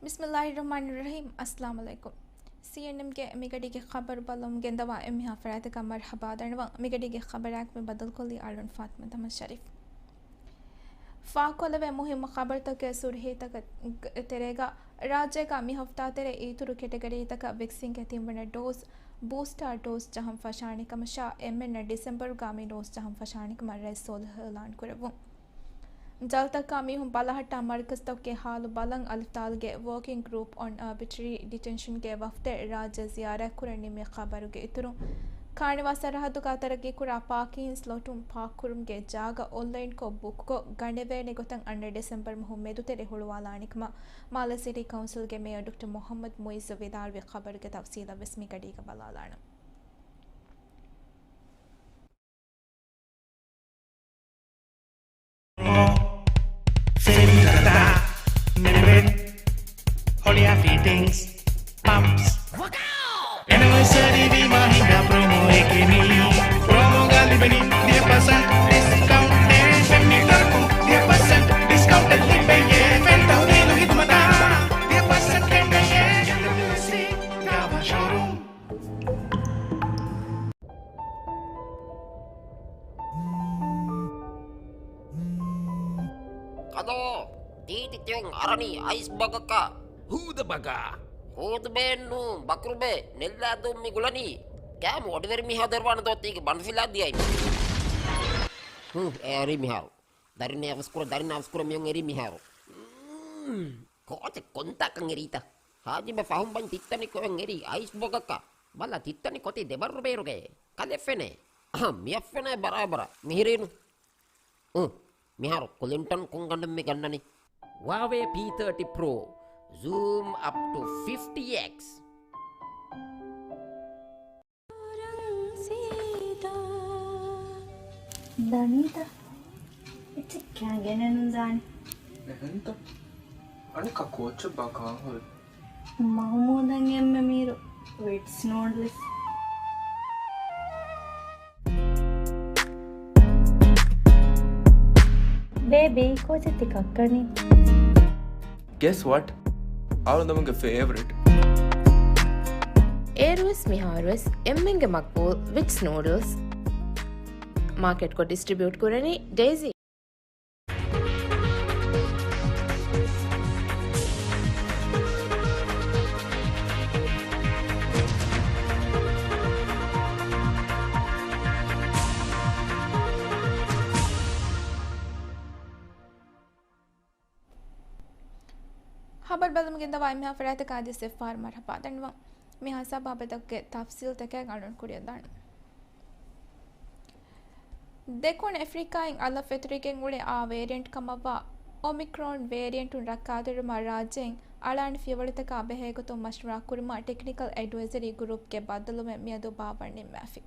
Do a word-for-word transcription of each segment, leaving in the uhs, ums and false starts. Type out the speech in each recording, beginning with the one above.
ބިސްމިއްލާހިއްރަޙްމާނިއްރަޙީމް. އައްސަލާމު ޢަލައިކުމް. ސީއެންއެމްގެ މިގަޑީގެ ޚަބަރު ބަލަމުން ގެންދަވާ އެންމެހާ ފަރާތަކަށް މަރްޙަބާ ދަންނަވަން. މިގަޑީގެ ޚަބަރާއެކު މި ބައްދަލުކޮށްލީ އަޅުން ފާތިމަ ތަމަން ޝަރީފް. ފާކޮށްލެވޭ މުހިއްމު ޚަބަރުތަކުގެ ސުރުޚީތަކުގެ ތެރޭގަ، ރާއްޖޭގަ މި ހަފްތާތެރޭ އިތުރު ކެޓަގަރީތަކަށް ވެކްސިންގެ ތިންވަނަ ޑޯޒް، ބޫސްޓާ ޑޯޒް ޖަހަން ފަށާނެ ކަމަށާ، އެންމެންނަށް ޑިސެމްބަރުގަ މި ޑޯޒް ޖަހަން ފަށާނެ ކަމަށް ރައީސް ސޯލިހު އިޢުލާން ކުރެއްވުން. ޖަލްތަކާ މީހުން ބަލަހައްޓާ މަރުކަޒްތަކުގެ ހާލު ބަލަން، އަލިފްތާލުގެ ވޯކިން ގްރޫޕް އޮން އާބިޓްރީ ޑިޓެންޝަންގެ ވަފްދެއް ރާއްޖެ ޒިޔާރަތްކުރަން ނިންމި ޚަބަރުގެ އިތުރުން، ކާނިވާ ސަރަހައްދުގަ ތަރައްގީކުރާ ޕާކިން ސްލޮޓުން ޕާކްކުރުމުގެ ޖާގަ އޮންލައިންކޮށް ބުކްކޮށް، ގަނެވޭނެ ގޮތަށް އަންނަ ޑިސެމްބަރު މަހު މެދުތެރޭ ހުޅުވާލާނެ ކަމަށް މާލެ ސިޓީ ކައުންސިލްގެ މޭޔަރ ޑޮކްޓަރ މުޙައްމަދު މުޢިއްޒު ވިދާޅުވި ޚަބަރުގެ ތަފްސީލަށް ވެސް މި ގަޑީގަ ބަލާލާނަން. ފެން ގަދަ، މެމްބްރޭން، ހޮޅިއާ ފިޓިންގްސް، ޕަމްޕްސް. އެނިވަރސަރީ ވީމާ ހިނގާ ޕްރޮމޯއެކޭ މީ. ޕްރޮމޯގަ ލިބެނީ ދިހަ ޕަސެންޓް ޑިސްކައުންޓް. ފެން މީޓަރަކުން ދިހަ ޕަސެންޓް ޑިސްކައުންޓެއް ލިބެޔޭ. ފެން ތަހުލީލު ހިދުމަތާ ދިހަ ޕަސެންޓް ގެންނެޔޭ. އެމްޑަބްލިއުސީ ގާވާ ޝޯރޫމް. ކަލޯ، ތީތި ތިއޮން އަރަނީ އައިސް ބަގަކަށް. ހޫދަ ބަގާ. ހޫދުބޭއެއްނޫ، ބަކުރުބޭ، ނެއްލާދޫން މި ގުޅަނީ. ކާމު އޮޑިވެރި މީހާ ދޮރުވާނެ ދޯ ތީގެ ބަނޑުފިލާ ދިޔައިން. ހު، އެ އަރި މިހާރު. ދަރިން އަވަސްކުރ، ދަރިން އަވަސްކުރ މިއޮން އެރި މިހާރު. މް، ކޯޗެއް ކޮންތާކަން އެރީތަ؟ ހާޖިބެ ފަހުން ބަން ތިއްތަނި ކޮއެން އެރީ އައިސް ބޮގަކަށް. ބަލަ ތިއްތަނި ކޮތި ދެބައްރު ބޭރުގައޭ. ކަލެ ފެނޭ. އަހަ، މިއަށް ފެނޭ ބަރާބަރަށް. މިހިރީނު. އު، މިހާރު ކުލިންޓަން ކޮން ގަނޑެއް މި ގަންނަނީ؟ ހުއާވޭ ޕީ ތާޓީ ޕްރޯ، ޒޫމް އަޕް ޓު ފިފްޓީ އެކްސް. ދަނީތަ؟ އެއްޗެއް ކާ ގެނެނުން ދާނެ. އެހެންތަ؟ އަނެއްކާ ކޯޗެއް ބާ ކާހުރެ؟ މަހުމޫދަށް އެންމެ މީރު ވިޓްސް ނޫޑްލްސް. ބޭބީ، ކޯޗެއް ތި ކައްކަނީ؟ Guess what? އަޅުގަނޑުމެންގެ ފޭވަރިޓް. އޭރުވެސް މިހާރުވެސް އެންމެންގެ މަގްބޫލް ވިޓްސް ނޫޑްލްސް. މާކެޓްކޮށް ޑިސްޓްރިބިއުޓް ކުރަނީ ޑެއިސީ. ޚަބަރު ބަލަމުން ގެންދަވާ އެންމެހާ ފަރާތަކަށް އަދިވެސް އެއްފަހަރު މަރްޙަބާ ދަންނަވަން. މިހާ ސަބާބަތަކުގެ ތަފްސީލްތަކެއް އަޅުން ކުރިއަށްދާނެ. ދެކުނު އެފްރިކާއިން އަލަށް ފެތުރިގެން އުޅޭ އާ ވޭރިއަންޓް ކަމަށްވާ އޮމިކްރޯން ވޭރިއަންޓުން ރައްކާތެރިވުމަށް ރާއްޖެއިން އަޅާނެ ފިޔަވަޅުތަކާ ބެހޭގޮތުން މަޝްވަރާ ކުރުމަށް ޓެކްނިކަލް އެޑްވައިޒަރީ ގުރޫޕްގެ ބައްދަލުވުމެއް މިއަދު ބާއްވަން ނިންމާފި.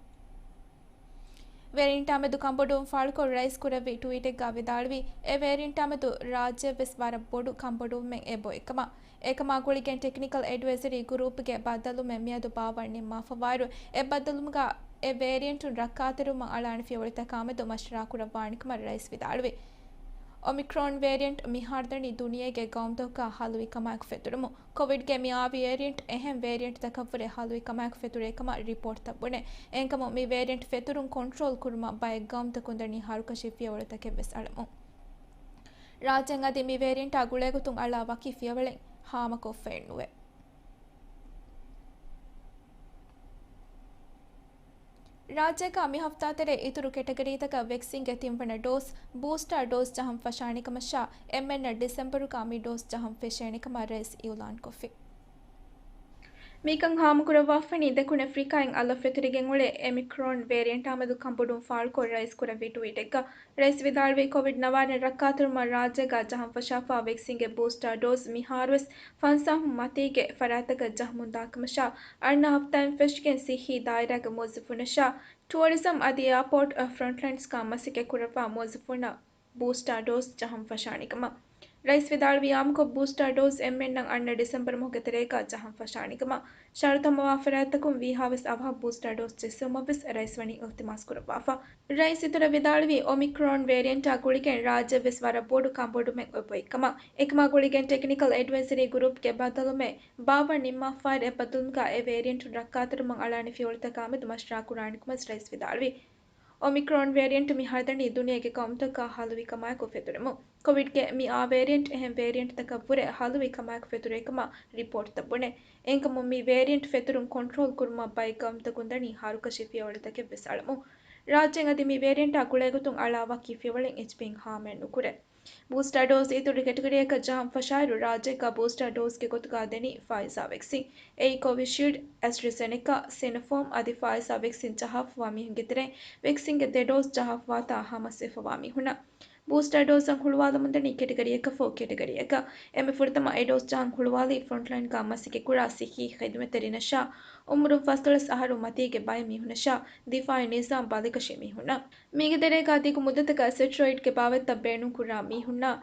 ވޭރިއަންޓާމެދު ކަންބޮޑުވުން ފާޅުކޮށް ރައީސް ކުރެއްވި ޓުވީޓެއްގަ ވިދާޅުވީ، އެ ވޭރިއަންޓާމެދު ރާއްޖެއަށްވެސް ވަރަށް ބޮޑު ކަންބޮޑުވުމެއް އެބައޮތްކަމަށް. އެކަމާ ގުޅިގެން ޓެކްނިކަލް އެޑްވައިޒަރީ ގުރޫޕްގެ ބައްދަލުވުމެއް މިއަދު ބާއްވަން ނިންމާފަވާއިރު، އެ ބައްދަލުވުމުގަ އެ ވޭރިއަންޓުން ރައްކާތެރިވުމަށް އަޅާނެ ފިޔަވަޅުތަކާމެދު މަޝްވަރާ ކުރައްވާނެކަމަށް ރައީސް ވިދާޅުވި. އޮމިކްރޯން ވޭރިއަންޓް މިހާރު ދަނީ ދުނިޔޭގެ ގައުމުތަކަކާ ހަލުވި ކަމާއެކު ފެތުރުމުން. ކޮވިޑްގެ މި އާ ވޭރިއަންޓް އެހެން ވޭރިއަންޓްތަކަށްވުރެ ހަލުވި ކަމާއެކު ފެތުރޭ ކަމަށް ރިޕޯޓްތައް ބުނެ. އެހެންކަމުން މި ވޭރިއަންޓް ފެތުރުން ކޮންޓްރޯލް ކުރުމަށް ބައެއް ގައުމުތަކުން ދަނީ ހަރުކަށި ފިޔަވަޅުތަކެއް ވެސް އަޅަމުން. ރާއްޖޭން އަދި މި ވޭރިއަންޓާ ގުޅޭގޮތުން އަޅާ ވަކި ފިޔަވަޅެއް ހާމަކޮށްފައެއް ނުވޭ. ރާއްޖޭގަ މި ހަފްތާތެރޭ އިތުރު ކެޓަގަރީތަކަށް ވެކްސިންގެ ތިންވަނަ ޑޯސް، ބޫސްޓާ ޑޯސް ޖަހަން ފަށާނެކަމަށާ، އެންމެންނަށް ޑިސެމްބަރުގަ މި ޑޯސް ޖަހަން ފެށޭނެކަމަށް ރައީސް އިއުލާންކޮށްފި. މިކަން ހާމަކުރައްވާފަނީ ދެކުނު އެފްރިކާއިން އަލަށް ފެތުރިގެން އުޅޭ އޮމިކްރޯން ވޭރިއަންޓާމެދު ކަންބޮޑުވުން ފާޅުކޮށް ރައީސް ކުރެއްވި ޓުވީޓެއްގަ، ރައީސް ވިދާޅުވީ، ކޮވިޑް ނަވާރަ ރައްކާތެރިވުމަށް ރާއްޖޭގަ ޖަހަން ފަށާފާ ވެކްސިންގެ ބޫސްޓާ ޑޯސް މިހާރުވެސް ފަންސާހުން މަތީގެ ފަރާތްތަކަށް ޖަހަމުންދާކަމަށާ، އަންނަ ހަފްތާއިން ފެށިގެން ސިއްހީ ދާއިރާގެ މުވައްޒަފުންނަށާ، ޓުއަރިޒަމް އަދި އެއާޕޯޓް ފްރޮންޓްލައިންސްގަ މަސައްކަތް ކުރައްވާ މުވައްޒަފުންނަށް ބޫސްޓާ ޑޯސް ޖަހަން ފަށާނެ ކަމަށް ރައީސް ވިދާޅުވީ، އާއްމުކޮށް ބޫސްޓާ ޑޯޒް އެންމެންނަށް އަންނަ ޑިސެމްބަރު މަހުގެ ތެރޭގަ ޖަހަން ފަށާނެ ކަމަށް. ޝަރުތު ހަމަވާ ފަރާތްތަކުން ވީހާވެސް އަވަހަށް ބޫސްޓާ ޑޯޒް ޖެއްސެވުމަށްވެސް ރައީސް ވަނީ އިލްތިމާސް ކުރައްވާފަ. ރައީސް އިތުރަށް ވިދާޅުވީ، އޮމިކްރޯން ވޭރިއަންޓާ ގުޅިގެން ރާއްޖެ ވެސް ވަރަށް ބޮޑު ކަނބޮޑުމެއް އޮތް ބޮއެއްކަމަށް. އެކަމާ ގުޅިގެން ޓެކްނިކަލް އެޑްވައިޒަރީ ގްރޫޕްގެ ބައްދަލުވުމެއް ބާއްވަން ނިންމާފައިރު އެއްބައްދަލުމުގަ އެ ވޭރިއަންޓުން ރައްކާތެރިވުމަށް އަޅާނެ ފިޔަވަޅުތަކާމެދު މަޝްވަރާ ކުރާނެ ކަމަށް ރައީސް ވިދާޅުވި. އޮމިކްރޯން ވޭރިއަންޓު މި ހަރަދަނީ ދުނިޔޭގެ ގައުމުތަކާ ހަލުވި ކަމާއެކު ފެތުރެމުން. ކޮވިޑްގެ މި އާ ވޭރިއަންޓް އެހެން ވޭރިއަންޓްތަކަށްވުރެ ހަލުވި ކަމާއެކު ފެތުރޭ ކަމަށް ރިޕޯޓްތައް ބުނެ. އެހެންކަމުން މި ވޭރިއަންޓް ފެތުރުން ކޮންޓްރޯލް ކުރުމަށް ބައެއް ގައުމުތަކުން ދަނީ ހަރުކަށި ފިޔަވަޅުތަކެއްވެސް އަޅަމުން. ރާއްޖޭން އަދި މި ވޭރިއަންޓާ ގުޅޭގޮތުން އަޅާ ވަކި ފިޔަވަޅެއް އެޗްޕީން ހާމަޔަށް ނުކުރޭ. ބޫސްޓާ ޑޯޒް އިތުރު ކެޓަގަރީއަކަށް ޖަހަން ފަށާއިރު، ރާއްޖޭގަ ބޫސްޓާ ޑޯޒްގެ ގޮތުގަ ދެނީ ފާއިޒާ ވެކްސިން. އެއީ ކޮވިޝީލްޑް، އެސްޓްރަޒެނެކާ، ސިނޮފާމް އަދި ފާއިޒާ ވެކްސިން ޖަހާފަވާ މީހުންގެ ތެރެއިން ވެކްސިންގެ ދެ ޑޯޒް ޖަހާފަވާތާ ހަމަސްވެފަވާ މީހުންނަށް. ބޫސްޓާ ޑޯޒަށް ހުޅުވާލަމުންދަނީ ކެޓަގަރީއަކަށް ފަހު ކެޓަގަރީއަކަށް. އެންމެ ފުރަތަމަ އެ ޑޯޒް ޖަހަން ހުޅުވާލީ ފްރޮންޓްލައިންގަ މަސައްކަތްކުރާ ސިއްހީ ޚިދުމަތްތެރިންނަށާ، އުމުރުން ފަސްދޮޅަސް އަހަރު މަތީގެ ބައެއް މީހުންނަށާ، ދިފާއީ ނިޒާމް ބަލިކަށި މީހުންނަށް. މީގެ ތެރޭގަ ދިގު މުއްދަތަކަށް ސްޓެރޮއިޑްގެ ބާވަތްތައް ބޭނުންކުރާ މީހުންނަށް،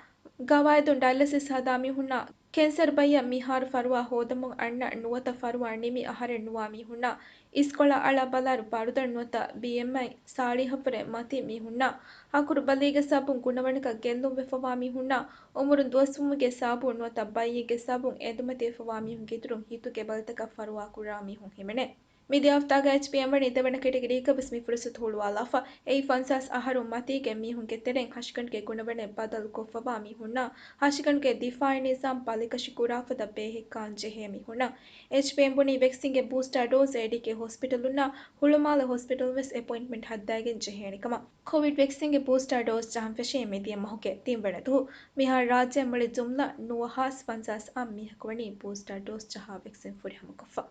ގަވާއިދުން ޑަޔަލިސިސް ހަދާ މީހުންނަށް، ކެންސަރު ބައްޔަށް މިހާރު ފަރުވާ ހޯދަމުން އަންނަ ނުވަތަ ފަރުވާ ނިމި އަހަރެއް ނުވާ މީހުންނަށް، އިސްކޮޅަށް އަޅާ ބަލާއިރު ބަރުދަން ނުވަތަ ބީއެމްއައި ސާޅީހަށްވުރެ މަތީ މީހުންނަށް، ހަކުރު ބަލީގެ ސަބަބުން ގުނަވަނަކަށް ގެއްލުން ވެފަވާ މީހުންނަށް، އުމުރުން ދުވަސްވުމުގެ ސަބަބުން ނުވަތަ ބައްޔެއްގެ ސަބަބުން އެދުމަތިވެފަވާ މީހުންގެ އިތުރުން ހިތުގެ ބަލިތަކަށް ފަރުވާ ކުރާ މީހުން ހިމެނޭ. މިދިޔަ ހަފްތާގަ އެޗްޕީއެމް ވަނީ ދެވަނަ ކެޓަގަރީއަކަށް ވެސް މި ފުރުސަތު ހުޅުވާލާފަ. އެއީ ފަންސާސް އަހަރު މަތީގެ މީހުންގެ ތެރެއިން ހަށިގަނޑުގެ ގުނަވަނެއް ބަދަލު ކޮށްފަވާ މީހުންނާ، ހަށިގަނޑުގެ ދިފާއީ ނިޒާމް ބަލިކަށި ކުރާފަދަ ބޭހެއްކާން ޖެހޭ މީހުންނަށް. އެޗްޕީއެމް ބުނީ ވެކްސިންގެ ބޫސްޓާ ޑޯޒް އޭޑީކޭ ހޮސްޕިޓަލުންނާ ހުޅުމާލެ ހޮސްޕިޓަލުން ވެސް އެޕޮއިންޓްމަންޓް ހައްދައިގެން ޖެހޭނެ ކަމަށް. ކޮވިޑް ވެކްސިންގެ ބޫސްޓާ ޑޯޒް ޖަހަން ފެށީ މިދިޔަ މަހުގެ ތިންވަނަ ދުވަހު. މިހާރު ރާއްޖެ މުޅި ޖުމްލަ ނުވަހާސް ފަންސާސް އަށް މީހަކު ވަނީ ބޫސްޓާ ޑޯޒް ޖަހާ ވެކްސިން ފުރިހަމަކޮށްފަ.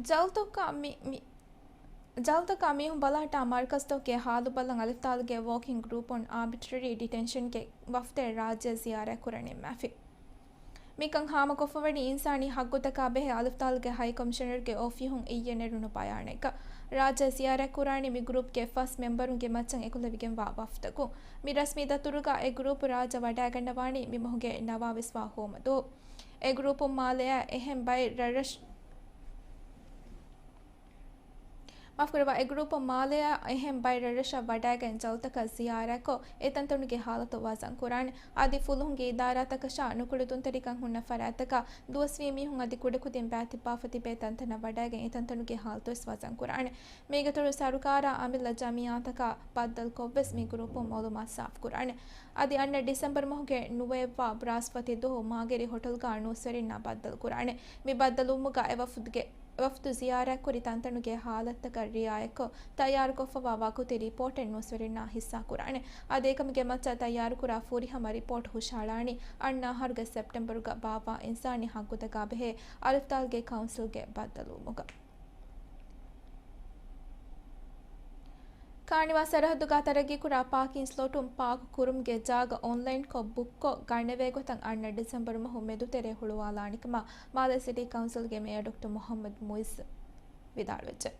ޖަލްތަކަށް މި-، މި-، ޖަލްތަކަށް މީހުން ބަލަހައްޓާ މަރުކަޒުތަކުގެ ހާލު ބަލަން އަލިފްތާލުގެ ވޯކިން ގްރޫޕުން އާބިޓްރަރީ ޑިޓެންޝަންގެ ވަފްދެއް ރާއްޖެ ޒިޔާރަތް ކުރަން ނިންމާފި. މިކަން ހާމަކޮށްފަވަނީ އިންސާނީ ހައްގުތަކާ ބެހޭ އަލިފްތާލުގެ ހައި ކޮމިޝަނަރުގެ އޮފީހުން އިއްޔެ ނެރުނު ބަޔާނެއްގަ. ރާއްޖެ ޒިޔާރަތް ކުރާނީ މި ގްރޫޕްގެ ފަސް މެމްބަރުންގެ މައްޗަށް އެކުލެވިގެންވާ ވަފްދަކުން. މި ރަސްމީ ދަތުރުގަ އެ ގްރޫޕު ރާއްޖެ ވަޑައިގަންނަވާނީ މި މަހުގެ ނަވާވީސް ވާ ހޯމަ ދުވަހު. އެ ގްރޫޕުން މާލެއާ އެހެން ބައެއް ރަށްރަށް-، މާފުކުރައްވާ، އެ ގްރޫޕުން މާލެއާ އެހެން ބައެއް ރަށްރަށަށް ވަޑައިގެން ޖަލްތަކަށް ޒިޔާރަތްކޮށް، އެތަންތަނުގެ ހާލަތު ވަޒަން ކުރާނެ. އަދި ފުލުހުންގެ އިދާރާތަކަށާ ނުކުޅެދުންތެރިކަން ހުންނަ ފަރާތްތަކާ ދުވަސްވީ މީހުން އަދި ކުޑަކުދިން ބައިތިއްބާފަ ތިބޭ ތަންތަނަށް ވަޑައިގެން އެތަންތަނުގެ ހާލަތުވެސް ވަޒަން ކުރާނެ. މީގެ އިތުރުން ސަރުކާރާ އަމިއްލަ ޖަމިއްޔާތަކާ ބައްދަލުކޮށްވެސް މި ގްރޫޕުން މައުލޫމާތު ސާފުކުރާނެ. އަދި އަންނަ ޑިސެމްބަރު މަހުގެ ނުވައެއްވާ ބްރާސްފަތި ދުވަހު މާގިރި ހޮޓަލްގަ ނޫސްވެރިންނާ ބައްދަލުކުރާނެ. މި ބައްދަލުވުމުގަ އެވަފުދުގެ، އެވަފުދު ޒިޔާރަތްކުރި ތަންތަނުގެ ހާލަތުތަކަށް ރިއާޔަތްކޮށް، ތައްޔާރުކޮށްފަވާ ވަގުތީ ރިޕޯޓެއް ނޫސްވެރިންނާ ހިއްސާކުރާނެ. އަދި އެކަމުގެ މައްޗަށް ތައްޔާރުކުރާ ފުރިހަމަ ރިޕޯޓް ހުށަހަޅާނީ އަންނަ އަހަރުގެ ސެޕްޓެމްބަރުގަ ބާއްވާ އިންސާނީ ހައްގުތަކާ ބެހޭ އަލިފްތާލްގެ ކައުންސިލްގެ ބައްދަލުވުމުގަ. ކާނިވާ ސަރަހައްދުގަ ތަރައްގީކުރާ ޕާކިން ސްލޮޓުން ޕާކް ކުރުމުގެ ޖާގަ އޮންލައިންކޮށް ބުކްކޮށް، ގަނެވޭ ގޮތަށް އަންނަ ޑިސެމްބަރު މަހު މެދުތެރޭ ހުޅުވާލާނެ ކަމަށް މާލެ ސިޓީ ކައުންސިލްގެ މޭޔަރ ޑޮކްޓަރ މުހައްމަދު މުއިއްޒު ވިދާޅުވެއްޖެ.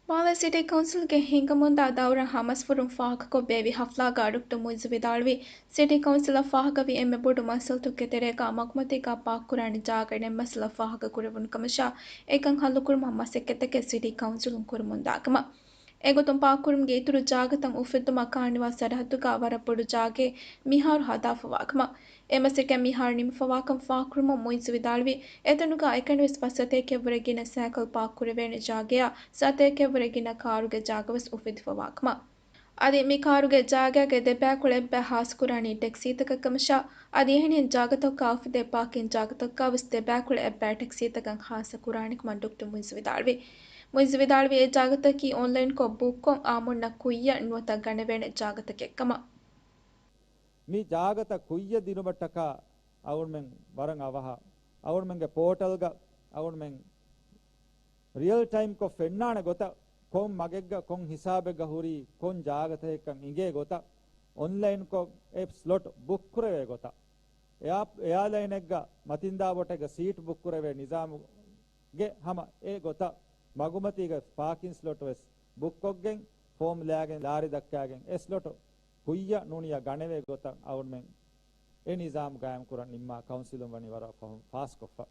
މާލެ ސިޓީ ކައުންސިލްގެ ހިނގަމުންދާ ދައުރަށް ހަމަސްފުރުން ފާހަގަކޮށް ބޭއްވި ހަފްލާގަ ޑޮކްޓަރ މުއިއްޒު ވިދާޅުވީ، ސިޓީ ކައުންސިލަށް ފާހަގަވި އެންމެ ބޮޑު މައްސަލަތަކުގެ ތެރޭގަ މަގުމަތީގަ ޕާކްކުރާނެ ޖާގަ ނެތް މައްސަލަ ފާހަގަކުރެވުނު ކަމަށާ، އެކަން ހައްލުކުރުމަށް މަސައްކަތްތަކެއް ސިޓީ ކައުންސިލުން ކުރަމުންދާކަމަށް. އެގޮތުން ޕާކްކުރުމުގެ އިތުރު ޖާގަތައް އުފެއްދުމަށް ކާނިވާ ސަރަހައްދުގަ ވަރަށް ބޮޑު ޖާގައެއް މިހާރު ހަދާފަވާކަމަށް. އެ މަސައްކަތް މިހާރު ނިމިފަވާކަން ފާހަގަކުރުމުން މުއިއްޒު ވިދާޅުވީ، އެތަނުގަ އެކަނިވެސް ފަސް ސަތޭކައެއްވުރެ ގިނަ ސައިކަލް ޕާކްކުރެވޭނެ ޖާގަޔާ، ސަތޭކައެއްވުރެ ގިނަ ކާރުގެ ޖާގަވެސް އުފެދިފަވާކަމަށް. އަދި މި ކާރުގެ ޖާގައިގެ ދެބައިކުޅަ އެއްބައި ހާސްކުރާނީ ޓެކްސީތަކަށްކަމަށާ، އަދި އެހެނިހެން ޖާގަތަކަށް އުފެދޭ ޕާކިން ޖާގަތަކަށްވެސް ދެބައިކުޅަ އެއްބައި ޓެކްސީތަކަށް ހާއްސަ ކުރާނެކަމަށް ޑޮކްޓަރ މުއިއްޒު ވިދާޅުވި. މުއިއްޒު ވިދާޅުވީ، އެ ޖާގަތަކީ އޮންލައިންކޮށް ބުކްކޮށް އާއްމުންނަށް ކުއްޔަށް ނުވަތަ ގަނެވޭނެ ޖާގަތަކެއްކަމަށް. މި ޖާގަތައް ކުއްޔަށް ދިނުމަށްޓަކާ އަޅުގަނޑުމެން ވަރަށް އަވަހަށް އަޅުގަނޑުމެންގެ ޕޯޓަލްގަ އަޅުގަނޑުމެން ރިއަލް ޓައިމްކޮށް ފެންނާނެ ގޮތަށް، ކޮން މަގެއްގަ ކޮން ހިސާބެއްގަ ހުރީ، ކޮން ޖާގަތަކެއްކަން އިނގޭ ގޮތަށް، އޮންލައިންކޮށް އެ ސްލޮޓް ބުކްކުރެވޭ ގޮތަށް، އެއާ-، އެއާލައިނެއްގަ މަތިންދާ ބޯޓެއްގަ ސީޓް ބުކްކުރެވޭ ނިޒާމުގެ ހަމަ އެ ގޮތަށް މަގުމަތީގަ ޕާކިން ސްލޮޓު ވެސް ބުކްކޮށްގެން، ފޯމް ލާގެން ލާރި ދައްކާގެން އެ ސްލޮޓު ކުއްޔަށް ނޫނިޔާ ގަނެވޭ ގޮތަށް އަޅުމެން އެ ނިޒާމް ގާއިމްކުރަން ނިންމާ ކައުންސިލުން ވަނީ ވަރަށް ފަހުން ފާސްކޮށްފަ.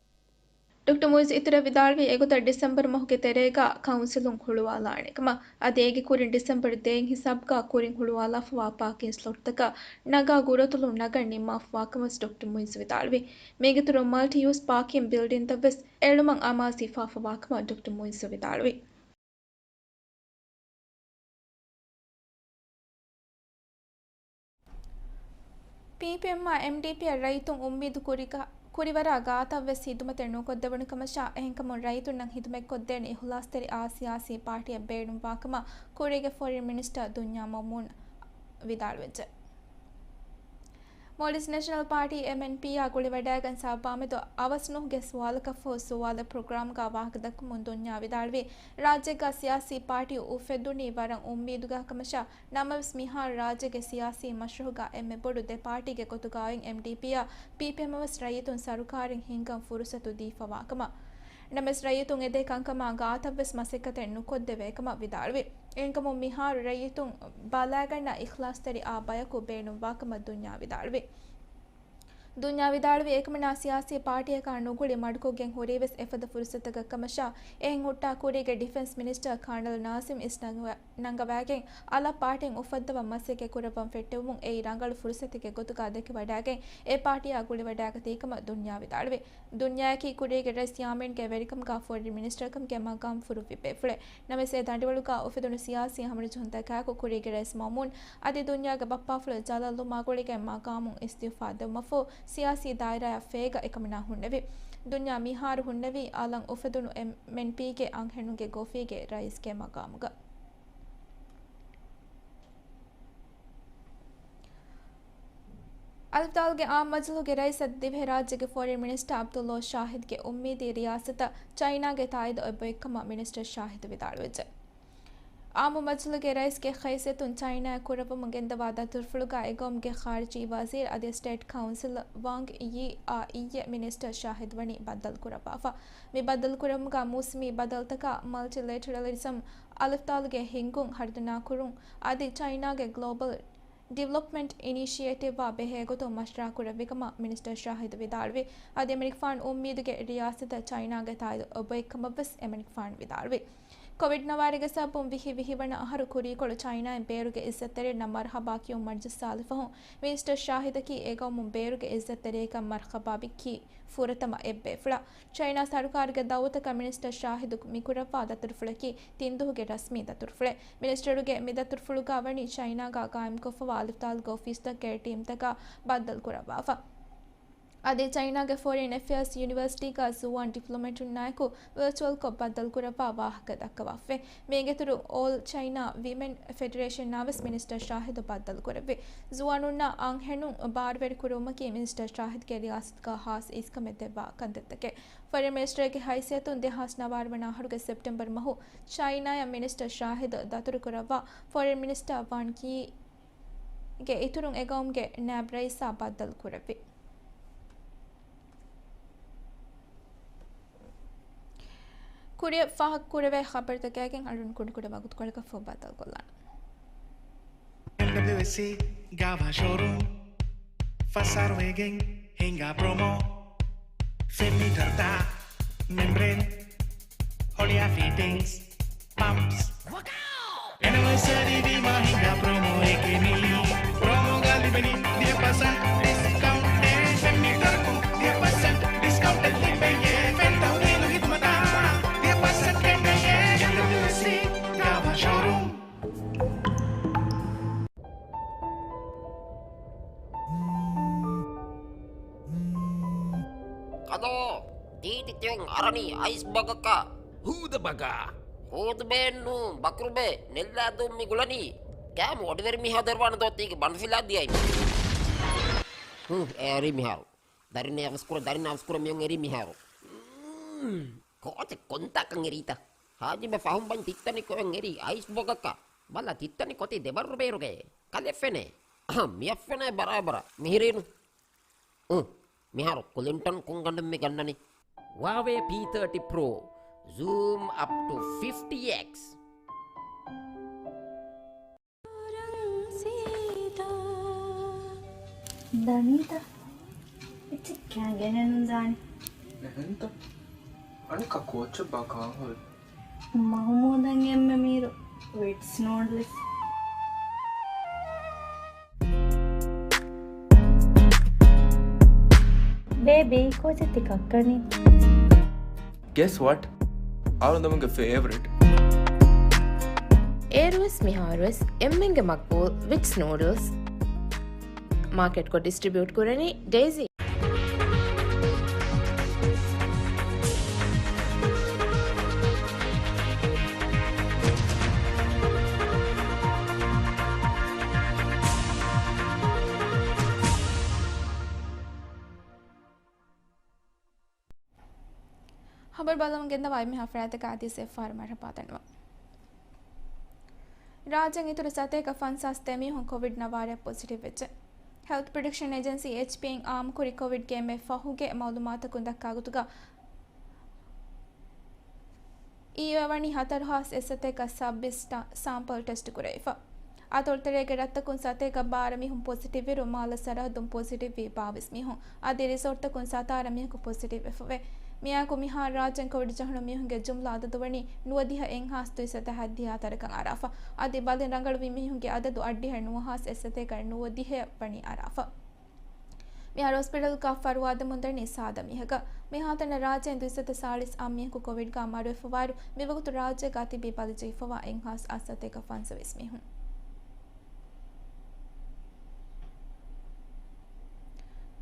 ޑޮކްޓަރ މުއިޒް އިތުރަށް ވިދާޅުވީ، އެގޮތަށް ޑިސެމްބަރު މަހުގެ ތެރޭގަ ކައުންސިލުން ހުޅުވާލާނެ ކަމަށް. އަދި އޭގެ ކުރިން ޑިސެމްބަރު ދޭއް ހިސާބުގަ ކުރިން ހުޅުވާލާފަވާ ޕާކިން ސްލޮޓްތަކަށް ނަގާ ގުރަތުލުން ނަގަން ނިންމާފަވާ ކަމަށް ޑޮކްޓަރ މުއިޒް ވިދާޅުވި. މީގެއިތުރުން މަލްޓި ޔޫސް ޕާކިން ބިލްޑިންތައް ވެސް އެޅުމަށް އަމާޒު ހިފާފަވާ ކަމަށް ޑޮކްޓަރ މުއިޒް ވިދާޅުވި. ޕީޕީއެމްއާ އެމްޑީޕީއަށް ރައްޔިތުން އުއްމީދު ކުރިގަ-، ކުރިވަރާ ގާތަށް ވެސް ހިދުމަތެއް ނުކޮށްދެވުނު ކަމަށާ، އެހެންކަމުން ރައްޔިތުންނަށް ހިދުމަތްކޮށްދޭނެ އިހުލާސްތެރި އާ ސިޔާސީ ޕާޓީއެއް ބޭނުންވާ ކަމަށް ކުރީގެ ފޮރިން މިނިސްޓަރ ދުންޔާ މައުމޫން ވިދާޅުވެއްޖެ. މޯލްޑިވްސް ނޭޝަނަލް ޕާޓީ، އެމްއެންޕީއާ ގުޅިވަޑައިގެން ސައްބާމެދު އަވަސް ނުހުގެ ސުވާލަކަށްފަހު ސުވާލަށް ޕްރޮގްރާމްގަ ވާހަކަ ދައްކަމުން ދުންޔާ ވިދާޅުވީ، ރާއްޖޭގަ ސިޔާސީ ޕާޓީ އުފެއްދުނީ ވަރަށް އުއްމީދުގަ ކަމަށާ، ނަމަވެސް މިހާރު ރާއްޖޭގެ ސިޔާސީ މަޝްރަހުގަ އެންމެ ބޮޑު ދެ ޕާޓީގެ ގޮތުގައި އެމްޑީޕީއާ ޕީޕީއެމަށް ވެސް ރައްޔިތުން ސަރުކާރެއް ހިންގަން ފުރުސަތު ދީފަވާ ކަމަށް. ނަމަވެސް ރައްޔިތުން އެދޭ ކަންކަމާ ގާތަށް ވެސް މަސައްކަތެއް ނުކޮށްދެވޭ ކަމަށް ވިދާޅުވި. އެހެންކަމުން މިހާރު ރައްޔިތުން ބަލައިގަންނަ އިޚްލާޞްތެރި އާ ބަޔަކު ބޭނުންވާ ކަމަށް ދުންޔާ ވިދާޅުވި. ދުންޔާ ވިދާޅުވީ، އެކަމަނާ ސިޔާސީ ޕާޓީއަކާ ނުގުޅި މަޑުކޮށްގެން ހުރީވެސް އެފަދަ ފުރުސަތަކަށް ކަމަށާ، އެހެން ހުއްޓާ ކުރީގެ ޑިފެންސް މިނިސްޓަރ ކާނަލް ނާޒިމް އިސްނަންގަ-، ނަންގަވައިގެން އަލަށް ޕާޓީން އުފައްދަވަން މަސައްކަތް ކުރައްވަން ފެއްޓެވުމުން އެއީ ރަނގަޅު ފުރުސަތެއްގެ ގޮތުގަ ދެކެވަޑައިގެން އެ ޕާޓީއާ ގުޅިވަޑައިގަތީ ކަމަށް ދުންޔާ ވިދާޅުވި. ދުންޔާއަކީ ކުރީގެ ރައީސް ޔާމީންގެ ވެރިކަމުގަ ފޮރިން މިނިސްޓަރކަމުގެ މަގާމް ފުރުއްވި ބޭފުޅެއް. ނަމަވެސް އެ ދަނޑިވަޅުގަ އުފެދުނު ސިޔާސީ ހަމަނުޖެހުންތަކާއެކު ކުރީގެ ރައީސް މައުމޫން އަދި ދުންޔާގެ ބައްޕާފުޅު ޖަލާލު މާގޮޅިގެ މަގާމުން އިސްތިއުފާ ދެއްވުމަށްފަހު ސިޔާސީ ދާއިރާއާ ފޭގަ އެކަމަނާ ހުންނެވި. ދުންޔާ މިހާރު ހުންނެވީ އަލަށް އުފެދުނު އެމްއެންޕީގެ އަންހެނުންގެ ގޮފީގެ ރައީސްގެ މަގާމުގަ. އަލިފްދާލުގެ އާއްމު މަޖިލީހުގެ ރައީސަށް ދިވެހިރާއްޖޭގެ ފޮރިން މިނިސްޓަރ ޢަބްދުﷲ ޝާހިދުގެ އުއްމީދީ ރިޔާސަތަށް ޗައިނާގެ ތާއީދު އެބައޮތްކަމަށް މިނިސްޓަރ ޝާހިދު ވިދާޅުވެއްޖެ. އާއްމު މަޖިލީހުގެ ރައީސްގެ ހައިސިއްޔަތުން ޗައިނާއަށް ކުރައްވަމުން ގެންދަވާ ދަތުރުފުޅުގަ އެގައުމުގެ ޚާރިޖީ ވަޒީރު އަދި ސްޓޭޓް ކައުންސިލް ވަންގް ޔީއާ އިއްޔެ މިނިސްޓަރ ޝާހިދު ވަނީ ބައްދަލުކުރައްވާފަ. މި ބައްދަލުކުރުމުގަ މޫސުމީ ބަދަލުތަކާ، މަލްޓިލެޓަރަލިޒަމް، އަލިފްދާލުގެ ހިންގުން ހަރުދަނާކުރުން އަދި ޗައިނާގެ ގްލޯބަލް ޑިވެލޮޕްމަންޓް އިނިޝިއޭޓިވްއާ ބެހޭގޮތުން މަޝްވަރާކުރެއްވިކަމަށް މިނިސްޓަރ ޝާހިދު ވިދާޅުވި. އަދި އެމަނިކުފާނު އުއްމީދުގެ ރިޔާސަތަށް ޗައިނާގެ ތާއީދު އެބައޮތްކަމަށްވެސް އެމަނިކުފާނު ވިދާޅުވި. ކޮވިޑް ނަވާރަގެ ސަބަބުން ވިހި ވިހި ވަނަ އަހަރު ކުރީކޮޅު ޗައިނާއިން ބޭރުގެ އިއްޒަތްތެރިންނަށް މަރުޙަބާ ކިޔުން މަޖިލިސް ސާލިފަހުން މިނިސްޓަރ ޝާހިދަކީ އެގައުމުން ބޭރުގެ އިއްޒަތްތެރިޔަކަށް މަރުޙަބާ ވިއްކި ފުރަތަމަ އެއްބޭފުޅާ. ޗައިނާ ސަރުކާރުގެ ދައުވަތަކަށް މިނިސްޓަރ ޝާހިދު މިކުރައްވާ ދަތުރުފުޅަކީ ތިން ދުވަހުގެ ރަސްމީ ދަތުރުފުޅެއް. މިނިސްޓަރުގެ މި ދަތުރުފުޅުގަ ވަނީ ޗައިނާގަ ގާއިމްކޮށްފަވާ އަލިފްދާލުގެ އޮފީސްތައް ގެރެޓީމްތަކާ ބައްދަލުކުރައްވާފަ. އަދި ޗައިނާގެ ފޮރިން އެފެއާސް ޔުނިވަރސިޓީގަ ޒުވާން ޑިޕްލޮމެޓުންނާއެކު ވަރޗުއަލްކޮށް ބައްދަލުކުރައްވާ ވާހަކަ ދައްކަވާފައި. މީގެއިތުރު އޯލް ޗައިނާ ވިމެން ފެޑެރޭޝަންއާވެސް މިނިސްޓަރ ޝާހިދު ބައްދަލުކުރެއްވި. ޒުވާނުންނަށް އަންހެނުން ބާރުވެރިކުރުވުމަކީ މިނިސްޓަރ ޝާހިދުގެ ރިޔާސަތުގަ ހާއްސަ އިސްކަމެއް ދެއްވާ ކަންތައްތަކެއް. ފޮރިން މިނިސްޓަރގެ ހައިސިއްޔަތުން ދެހާސް ނަވާރަ ވަނަ އަހަރުގެ ސެޕްޓެމްބަރު މަހު ޗައިނާއަށް މިނިސްޓަރ ޝާހިދު ދަތުރުކުރައްވާ ފޮރިން މިނިސްޓަރ ވާން ޔީގެ އިތުރުން އެގައުމުގެ ނާއިބް ރައީސާ ބައްދަލުކުރެއްވި. ކުރިއަށް ފާހަގަކުރެވޭ ޚަބަރުތަކާގެން އަޅުން ކުޑަކުޑަ ވަގުތުކޮޅަކަށް ފަހު ބައްދަލުކޮށްލާނަން. އެމްޑަބްލިއުއެސްސީ ގާވާ ޝޯރޫމް ފަސް އަހަރު ވެގެން ހިނގާ ޕްރޮމޯ. ފެން މީޓަރުތައް، މެމްބްރޭން، ހޮޅިއާ ފިޓިންގްސް، ޕަމްޕްސް. އެނިވަރސަރީ ވީމާ ހިނގާ ޕްރޮމޯއެކޭ މީ. ޕްރޮމޯގަ ލިބެނީ ވިހި ޕަސެންޓް ޑިސްކައުންޓެއް. ފެން މީޓަރަކު ވިހި ޕަސެންޓް ޑިސްކައުންޓެއް ލިބެޔޭ. ފެން ތަހުލީލު ހިދުމަތާ ވިހި ޕަސެންޓް ގެންނަޔޭ. އެމްޑަބްލިއުއެސްސީ ގާވާ ޝޯރޫމް. ކަލޯ، ތީތި ތިވެން އަރަނީ އައިސް ބަގަކަށް. ހޫދަ ބަގާ. ހޫދުބޭއެއްނޫ، ބަކުރުބޭ، ނެއްލާދޫ މި ގުޅަނީ. ކާމު އޮޑިވެރި މީހާ ދޮރުވާނެ ދޯ ތީގެ ބަނޑުފިލާ ދިޔައިން. ހު، އެ އަރި މިހާރު. ދަރިން އަވަސްކުރ، ދަރިން އަވަސްކުރ މިއޮން އެރީ މިހާރު. ކޯޗެއް ކޮންތާކަން އެރީތަ؟ ހާޖިބެ ފަހުން ބަން ތިއްތަނި ކޮއެން އެރީ އައިސް ބޮގަކަށް. ބަލަ ތިއްތަނި ކޮތީ ދެބައްރު ބޭރުގައޭ. ކަލެއް ފެނޭ. އަހަ، މިއަށް ފެނޭ ބަރާބަރަށް. މިހިރީނު. އު، މިހާރު ކުލިންޓަން ކޮން ގަނޑެއް މި ގަންނަނީ؟ ވާވޭ ޕީ ތާޓީ ޕްރޯ. Zoom up to fifty x. ދަނީތަ؟ އެއްޗެއް ކާގެނެއް ނުދާނެ. އެހެންތަ؟ އަނެއްކާ ކޯއްޗެއްބާ ކާހޮލް؟ މަހުމޫދަށް އެންމެ މީރު ވިޓްސް ނޫޑްލްސް. ބޭބީ، ކޯޗެއް ތި ކައްކަނީ؟ Guess what? އަޅުގަނޑުމެންގެ ފޭވަރިޓް. އޭރުވެސް މިހާރުވެސް އެންމެންގެ މަގްބޫލް ވިޓްސް ނޫޑްލްސް. މާކެޓްކޮށް ޑިސްޓްރިބިއުޓް ކުރަނީ ޑެއިސީ. ޚަބަރު ބަލަމުން ގެންދަވާ އެންމެހާ ފަރާތަކަށް އާދިޔަސް އެއްފަހަރު މަރުޙަބާ ދަންނަވަން. ރާއްޖޭން އިތުރު ސަތޭކަ ފަންސާސް ތެރެ މީހުން ކޮވިޑް ނަވާރަ ޕޮޒިޓިވް ވެއްޖެ. ހެލްތް ޕްރޮޓެކްޝަން އޭޖެންސީ، އެޗްޕީއިން އާއްމުކުރި ކޮވިޑްގެ އެންމެ ފަހުގެ މައުލޫމާތަކުން ދައްކާ ގޮތުގަ، އީވެވަނީ ހަތަރު ހާސް އެއްސަތޭކަ ސައްބީސް ޓަ-، ސާމްޕަލް ޓެސްޓް ކުރެވިފަ. އަތޮޅުތެރޭގެ ރަށްތަކުން ސަތޭކަ ބާރަ މީހުން ޕޮޒިޓިވް ވިއިރު، މާލެ ސަރަހައްދުން ޕޮޒިޓިވް ވީ ބާވީސް މީހުން. އަދި ރިސޯޓްތަކުން ސަތާރަ މީހަކު ޕޮޒިޓިވް ވެފަވޭ. މިއާއެކު މިހާރު ރާއްޖޭން ކޮވިޑް ޖަހުނު މީހުންގެ ޖުމްލަ އަދަދު ވަނީ ނުވަދިހަ އެއްހާސް ދުއިސައްތަ ހަތްދިހަ ހަތަރަކަށް އަރާފަ. އަދި ބަލިން ރަނގަޅުވި މީހުންގެ އަދަދު އަށްޑިހަ ނުވަ ހާސް އެއްސަތޭކަ ނުވަދިހަ ވަނީ އަރާފަ. މިހާރު ހޮސްޕިޓަލްގަ ފަރުވާދެމުންދަނީ ސާދަ މީހަކަށް. މިހާތަނަށް ރާއްޖޭން ދުއިސައްތަ ސާޅީސް އަށް މީހަކު ކޮވިޑްގަ މަރުވެފަވާއިރު، މިވަގުތު ރާއްޖޭގަ ތިބީ ބަލިޖެހިފަވާ އެއްހާސް އަށްސަތޭކަ ފަންސަވީސް މީހުން.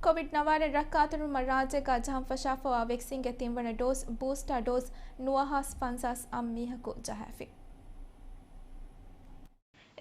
ކޮވިޑް ނަވާރަ ރައްކާތެރިވުމަށް ރާއްޖޭގަ ޖަހަން ފަށާފަވާ ވެކްސިންގެ ތިންވަނަ ޑޯސް، ބޫސްޓާ ޑޯސް، ނުވަހާސް ފަންސާސް އަށް މީހަކު ޖަހާފި.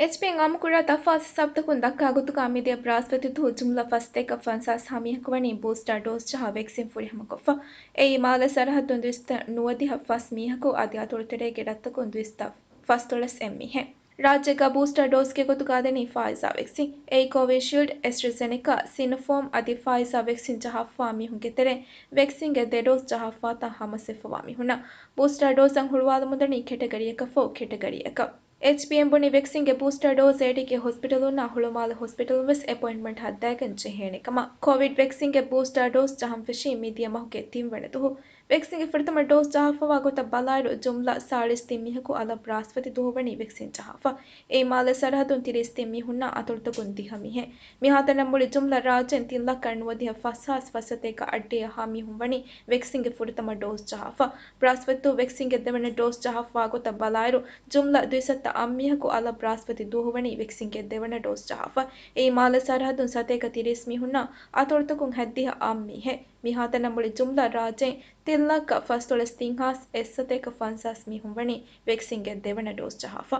އެޗްޕީއިން އާއްމުކުރާ ތަފާސް ހިސާބުތަކުން ދައްކާ ގޮތުގަ މިދިޔަ ބްރާސްފަތިދުވަހު ޖުމްލަ ފަސްސަތޭކަ ފަންސާސް ހަ މީހަކު ވަނީ ބޫސްޓާ ޑޯސް ޖަހާ ވެކްސިން ފުރިހަމަކޮށްފަ. އެއީ މާލެ ސަރަހައްދުން ދުއިސައްތަ ނުވަދިހަ ފަސް މީހަކު އަދި އަތޮޅުތެރޭގެ ރަށްތަކުން ދުއިސައްތަ ފަސްދޮޅަސް އެއް މީހެއް. ރާއްޖޭގަ ބޫސްޓާ ޑޯސްގެ ގޮތުގަ ދެނީ ފާއިޒާ ވެކްސިން. އެއީ ކޯވިޝީލްޑް، އެސްޓްރަޒެނެކާ، ސިނޮފާމް އަދި ފާއިޒާ ވެކްސިން ޖަހާފަވާ މީހުންގެ ތެރެއިން ވެކްސިންގެ ދެ ޑޯސް ޖަހާފަވާތާ ހަމަސްވެފަވާ މީހުންނަށް. ބޫސްޓާ ޑޯސްއަށް ހުޅުވާލަމުންދަނީ ކެޓަގަރީއަކަށް ފަހު ކެޓަގަރީއަކަށް. އެޗްޕީއިން ބުނީ ވެކްސިންގެ ބޫސްޓާ ޑޯސް އޭޑީކޭ ހޮސްޕިޓަލުންނާ ހުޅުމާލެ ހޮސްޕިޓަލުން ވެސް އެޕޮއިންޓްމަންޓް ހައްދައިގެން ޖެހޭނެ ކަމަށް. ކޯވިޑް ވެކްސިންގެ ބޫސްޓާ ޑޯސް ޖަހަން ފެށީ މިދިޔަ މަހުގެ ތިންވަނަ ދުވަހު. ވެކްސިންގެ ފުރަތަމަ ޑޯސް ޖަހާފަވާ ގޮތަށް ބަލާއިރު، ޖުމްލަ ސާޅީސް ތިން މީހަކު އަލަށް ބްރާސްފަތި ދުވަހު ވަނީ ވެކްސިން ޖަހާފަ. އެއީ މާލެ ސަރަހައްދުން ތިރީސް ތިން މީހުންނާ އަތޮޅުތަކުން ދިހަ މީހެއް. މިހާތަނަށް މުޅި ޖުމްލަ ރާއްޖޭން ތިން ލައްކަ ނުވަދިހަ ފަސް ހާސް ފަސްސަތޭކަ އަށްޑިހަ ހަ މީހުން ވަނީ ވެކްސިންގެ ފުރަތަމަ ޑޯސް ޖަހާފަ. ބްރާސްފަތި ވެކްސިންގެ ދެވަނަ ޑޯސް ޖަހާފަވާ ގޮތަށް ބަލާއިރު، ޖުމްލަ ދުއިސައްތަ އަށް މީހަކު އަލަށް ބްރާސްފަތި ދުވަހު ވަނީ ވެކްސިންގެ ދެވަނަ ޑޯސް ޖަހާފަ. އެއީ މާލެ ސަރަހައްދުން ސަތޭކަ ތިރީސް މީހުންނާ އަތޮޅުތަކުން ހަތްދިހަ އަށް މީހެއް. މިހާތަނަށް މުޅި ޖުމްލަ ރާއްޖޭން ތިން ލައްކަ ފަސްދޮޅަސް ތިން ހާސް އެއްސަތޭކަ ފަންސާސް މީހުން ވަނީ ވެކްސިންގެ ދެވަނަ ޑޯސް ޖަހާފަ.